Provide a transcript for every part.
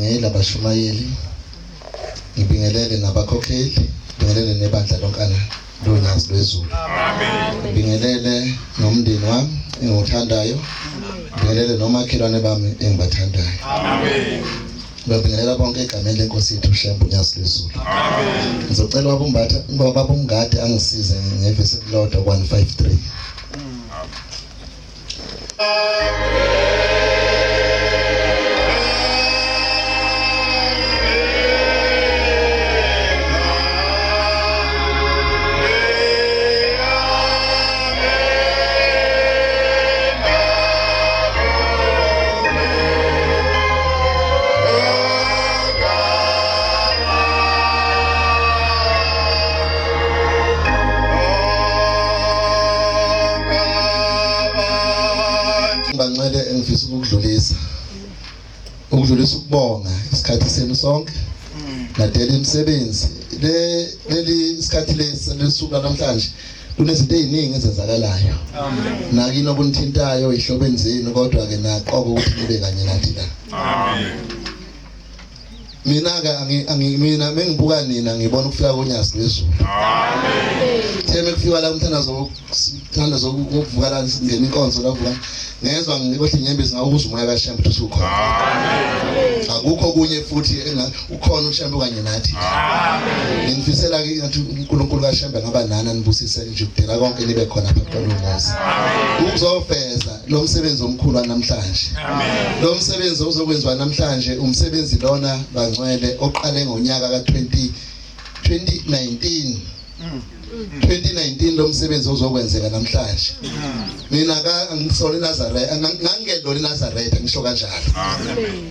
Abavangeli, abashumayeli, ngibingelele nabakhokheli, ngibingelele nebandla lonkana loNyazi lwezulu. Ngibingelele nomndeni wami engiwuthandayo, ngibingelele nomakhelwane bami engibathandayo. Ngibabingelela bonke egameni lenkosi yethu uShembe uNyazi lwezulu. Ngizocela ubaba uMbatha, ubaba uMngadi angisize ngevesi elilodwa 153. Banxele engifisa ukudlulisa ukudlulisa ukubonga isikhathi senu sonke nadela imisebenzi le leli isikhathi lesi lesuku namhlanje kunezinto eziningi ezenzakalayo nakini okunithintayo ihlobeni zenu kodwa ke naqoka ukuthi nibe kanye nathi la. Amen. Mina ke angi mina mengibuka nina ngibona ukufika konyazi lwezulu. Amen. Theme kufika la umthandazo umthandazo wokuvuka la singena inkonzo la vuka. Ngezwa ngikwehla inyembezi ngawuzwa umoya kaShembe ukuthi usukhona. Amen. Akukho okunye futhi enga ukhona uShembe kanye nathi. Amen. Ngifisela ke ngathi uNkulunkulu kaShembe ngaba nani anibusise nje kudela konke nibe khona phakathi kwalomuzi. Amen. Ukuzofeza lo msebenzi omkhulu namhlanje. Lo msebenzi ozokwenziwa namhlanje umsebenzi lona bangcwele oqale ngonyaka ka 2019. 2019 lo msebenzi ozokwenzeka namhlanje. Mina ka angisona iNazaretha, ngangingelona iNazaretha ngisho kanjalo. Amen.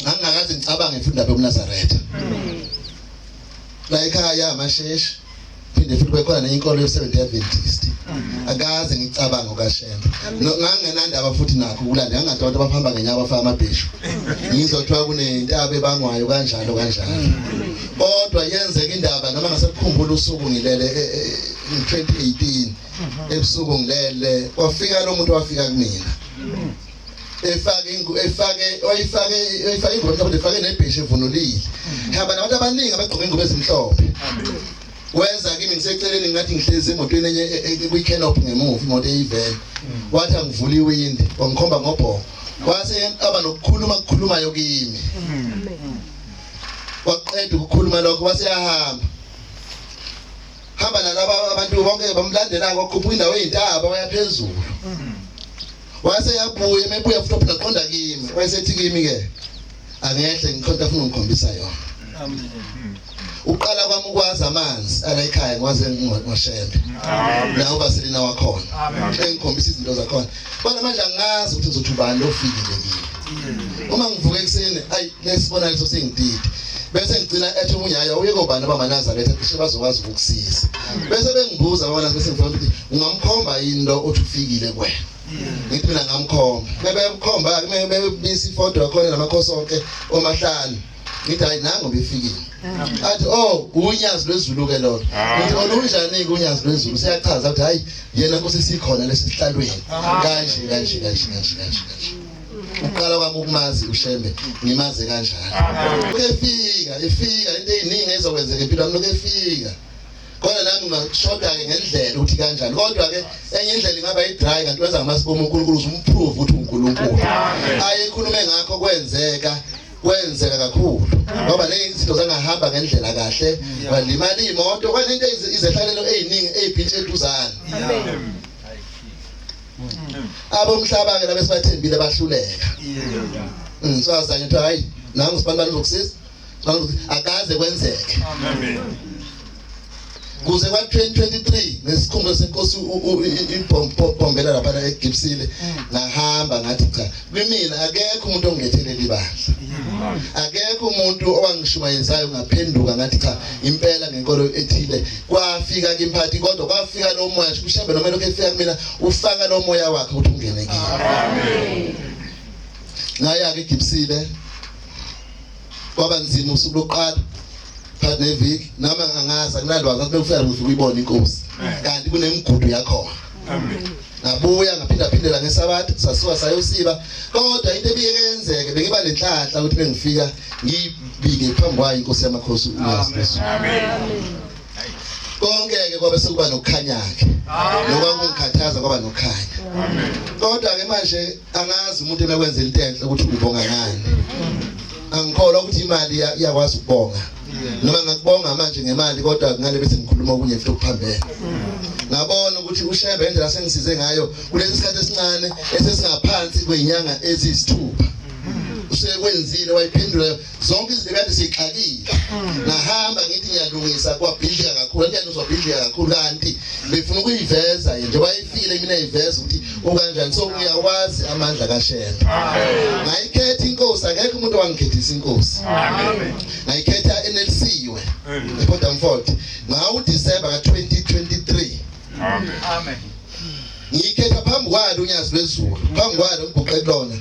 Ngangingakaze ngicabange futhi indaba yobuNazaretha. La ekhaya amasheshi phinde futhi bekhona nenye inkolo ye-Seventh Adventist. Akaze ngicabange okaShembe. Ngangingenandaba futhi nakho ukulanda ngangathi abantu abahamba ngenyawo bafaka amabheshu. Ngizothiwa kunentaba ebangwayo kanjalo kanjalo. Kodwa yenzeka indaba noma ngasekukhumbula usuku ngilele 2018 ebusuku ngilele kwafika lo muntu wafika kumina. Efake efake oyifake oyifake ingubo emhlophe efake nebheshu evunulile. Hamba nabantu abaningi abagqoke ingubo ezimhlophe. Weza kimi ngiseceleni ngathi ngihlezi emotweni enye kwi-canop ngemuva imoto eyivele. Wathi angivule iwindi wangikhomba ngobhongo. Wase aba nokukhuluma kukhulumayo kimi. Waqeda ukukhuluma lokho wase yahamba. Hamba nalaba abantu bonke bamlandela kwakhuphuka indawo eyintaba waya phezulu. Wase yabuya mebuya futhi waphinde aqonda kimi. Wayesethi kimi ke angehle ngikhonta afuna ungikhombisa yona. Amen. Uqala kwami ukwazi amanzi ala ekhaya ngwaze ngoShembe. Nawo Vaselina wakhona. Engikhombisa izinto zakhona. Kodwa manje angazi ukuthi ngizothi ubani lofikile kimi. Uma ngivuka ekuseni ayi lesibonakaliso singididi. Bese ngigcina ethi omunye hayi uye kobani abamaNazaretha cishe bazokwazi ukukusiza. Bese bengibuza abamaNazaretha bese ngifuna ukuthi ungamkhomba yini lo othi ufikile kuwena. Ngithi mina ngamkhomba. Bebemkhomba bebisa ifoto yakhona namakhosi onke omahlanu. Ngithi hayi nango befikile. Athi oh unyazi lwezulu ke lona. Ngithi olunjani ke unyazi lwezulu siyachaza ukuthi hayi yena Nkosi sikhona lesihlalweni. Kanje kanje kanje kanje kanje kanje. Uqala kwami ukumazi uShembe ngimazi kanjalo. Efika efika into eziningi ezokwenzeka empilweni yami lokho efika. Kodwa nami ngashoda ke ngendlela ukuthi kanjani. Kodwa ke enye indlela ingaba i-dry kanti wenza ngamasibomu uNkulunkulu uzumprove ukuthi uNkulunkulu. Ayekhulume ngakho kwenzeka kwenzeka kakhulu ngoba lezi zinto zangahamba ngendlela kahle walimala imoto kwanento izehlakalo eziningi ezibhintshe eduzane. Abomhlaba ke laba esibathembile bahluleka. Ngisazanye ukuthi hayi nangu sibantu uzokusiza. Akaze kwenzeke. Amen. Kuze kwa 2023 ngesikhumbuzo senkosi ibhombela lapha eGibsile ngahamba ngathi cha kumina akekho umuntu ongilethelela ibandla. Akekho umuntu owangishumayezayo ngaphenduka ngathi cha impela ngenkolo ethile kwafika kimphathi kodwa kwafika lo moya uShembe noma lokho efika kumina ufaka lo moya wakhe ukuthi ungene kimi. Amen. Ngaya ke eGibsile kwaba nzima usuku lokuqala phakathi neviki nami angazi akunalwazi athi bekufika ngifike uyibone inkosi kanti kunemigudu yakhona. Amen. Ngabuya ngaphinda phindela ngesabatha, sasuka sayosiba. Kodwa into ebike yenzeke, bengiba nenhlanhla ukuthi bengifika ngiyibike phambi kwayo inkosi yamakhosi uYesu Kristu. Amen. Konke-ke kwabe sekuba nokukhanya-ke, nokwakungikhathaza kwaba nokukhanya. Kodwa-ke manje angazi umuntu emekwenza into enhle ukuthi ubonga ngani. Angikholwa ukuthi imali iyakwazi ukubonga, noma ngakubonga manje ngemali, kodwa ngale bese ngikhuluma okunye futhi okuphambene. Ngabona ukuthi uShembe indlela sengisize ngayo kulesi sikhathi esincane esesingaphansi kwezinyanga eziyisithupha, usekwenzile wayiphendula zonke izinto kade sixakile. Ngahamba ngithi ngiyalungisa, kwabhidlika kakhulu, ngiyalungisa kwabhidlika kakhulu, kanti befuna ukuyiveza nje njengoba ifile mina iveza ukuthi ukanjani. So ngiyakwazi amandla kaShembe. Ngayikhetha inkosi, akekho umuntu owangikhethisa inkosi. Ngayikhetha enelisiwe ePort Damford ngawu December ka 2023. Amen. Amen. Ngiyikhetha phambi kwalo unyazi lwezulu, phambi kwalo ngiguqe kulona,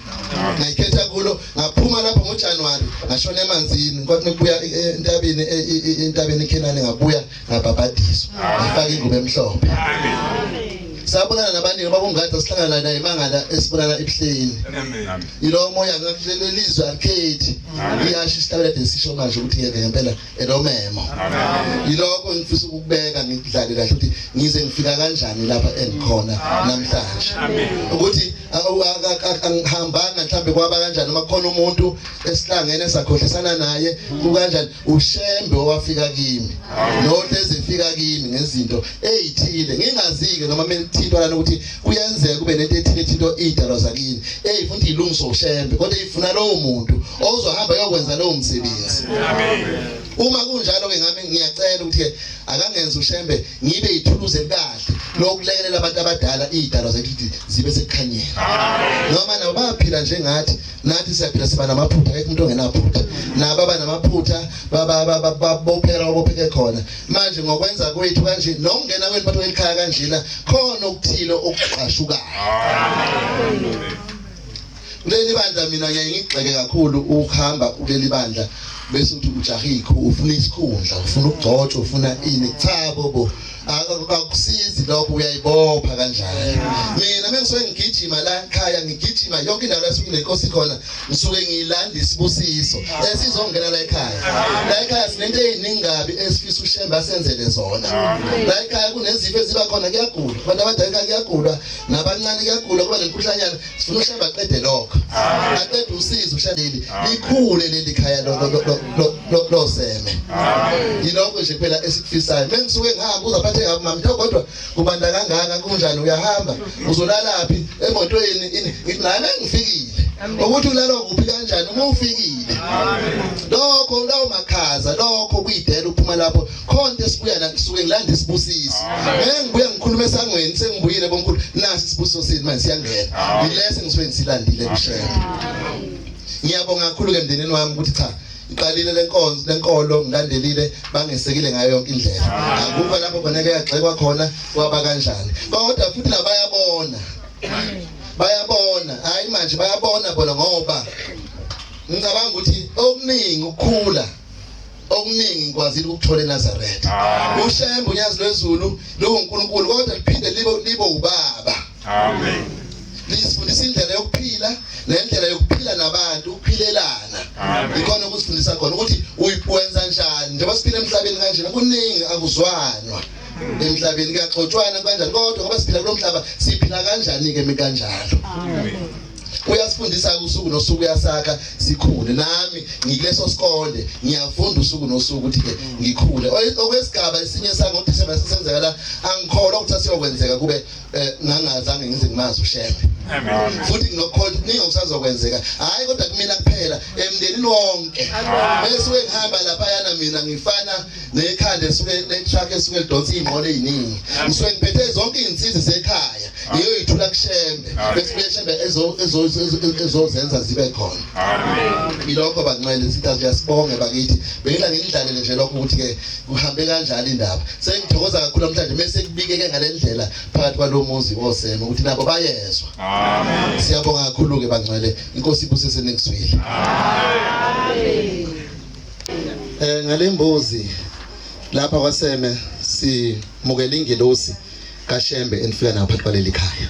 ngayikhetha kulo. Ngaphuma lapho ngoJanuary, ngashona emanzini, kwathi ngikubuya entabeni, entabeni eKhenani, ngabuya ngabhabhadiswa, ngafaka ingubo emhlophe. Sabonana nabaningi babungade sihlangana naye imangala esibonana ebuhleni. Amen. Yilowo moya lelizwe alikhethi, iyasho isihlabelede sisho manje ukuthi ngeke ngempela elomemo. Yilokho ngifisa ukubeka ngikudlale kahle ukuthi ngize ngifika kanjani lapha engikhona namhlanje, ukuthi angihambanga mhlambe kwaba kanjani, noma khona umuntu esihlangene sakhohlisana naye kukanjani. UShembe owafika kimi nohlezi efika kimi ngezinto ezithile ngingazike, noma mengithintwa lana ukuthi kuyenzeka kube nento ethile ethinto idalwa zakini eyifuna ukuthi ilungiswe uShembe, kodwa ifuna lowo muntu ozohamba yokwenza lowo msebenzi. Amen. Uma kunjalo ke ngami ngiyacela ukuthi ke akangenzi uShembe ngibe ithuluzi elikahle lokulekelela abantu abadala, idalwa zethu ukuthi zibe sekukhanyeni. Noma nabo bayaphila njengathi, nathi siyaphila, siba namaphutha, akekho umuntu ongenaphutha. Nabo abanamaphutha babopheka babopheke khona. Manje ngokwenza kwethu kanje nokungena kwenu phathi kwelikhaya kanjena, khona okuthile okuqashukayo. Kuleli bandla mina ngiyaye ngigxeke kakhulu ukuhamba kuleli bandla bese uthi ujahe ufuna isikhundla, ufuna ukugcotshwa, ufuna ini. Cha bobo, akusizi lokho, uyayibopha kanjani. Mina mengisuke ngigijima la ekhaya, ngigijima yonke indawo la suke nenkosi khona, ngisuke ngilanda isibusiso esizongena la ekhaya. La ekhaya sinento eziningi kabi esifisa uShembe asenzele zona. La ekhaya kunezifo eziba khona, kuyagula abantu abadala ekhaya, kuyagulwa nabancane, kuyagula, kuba nemikhuhlanyana. Sifuna uShembe aqede lokho, aqede usizo uShembe likhule leli khaya loseme. Yilokho nje kuphela esikufisayo. Mengisuke ngihamba uzaphathe kabi mama, kodwa kubanda kangaka kunjani, uyahamba uzolalaphi emotweni ini? Ngithi naye mengifikile ukuthi ulala kuphi kanjani uma ufikile, lokho lawo makhaza, lokho kuyidela uphuma lapho khona into esibuya la. Ngisuke ngilanda isibusiso, ngeke ngibuye ngikhulume esangweni sengibuyile bomkhulu, nasi isibusiso sini manje siyangena, ngilese ngisuke ngisilandile kuShembe. Ngiyabonga kakhulu ke emndenini wami ukuthi cha, iqalile lenkonzo lenkolo, ngilandelile, bangesekile ngayo yonke indlela, akukho lapho khona ke yagxekwa khona kwaba kanjani. Kodwa futhi labayabona, bayabona, hayi manje bayabona bona, ngoba ngicabanga ukuthi okuningi ukukhula okuningi ngikwazile ukuthola eNazaretha. UShembe unyazi lwezulu luwuNkulunkulu, kodwa liphinde libe ubaba. Amen. Lisifundisa indlela yokuphila nendlela yokuphila nabantu, ukuphilelana. Ikhona ukusifundisa khona ukuthi uyikwenza njani njengoba siphila emhlabeni kanjena, kuningi akuzwanwa emhlabeni, kuyaxotshwana kanjani, kodwa ngoba siphila kulo mhlaba siphila kanjani ke mikanjalo. Uyasifundisa usuku nosuku, uyasakha sikhule. Nami ngikuleso sikole, ngiyafunda usuku nosuku ukuthi ke ngikhule okwesigaba esinye sangoDisemba sesenzeka la. Angikholwa ukuthi asiyokwenzeka kube ngangazange ngize ngimazi uShembe. Futhi nginokukholwa ukuthi kuningi okusazokwenzeka, hhayi kodwa kumina kuphela, emndenini wonke. Bese ngihamba laphayana mina ngifana nekhanda esuke le-truck esuke lidonsa iy'nqola ey'ningi, ngisuke ngiphethe zonke iy'nsizi zekhaya, ngiyoyithula kuShembe, bese kuye Shembe ezozenza zibe khona. Ilokho bangcwele, sithi siyasibonge bakithi. Bengila ngidlalele nje lokho ukuthi ke kuhambe kanjani indaba. Sengithokoza kakhulu namhlanje mase kubikeke ngalendlela phakathi kwalo muzi oseme ukuthi nabo bayezwa. Amen. Siyabonga kakhulu ke bangcwele, inkosi ibusise nekuzwile. Amen. Ngalembuzi lapha kwaSeme simukela ingelosi. kaShembe enifika nayo phakathi kwaleli khaya.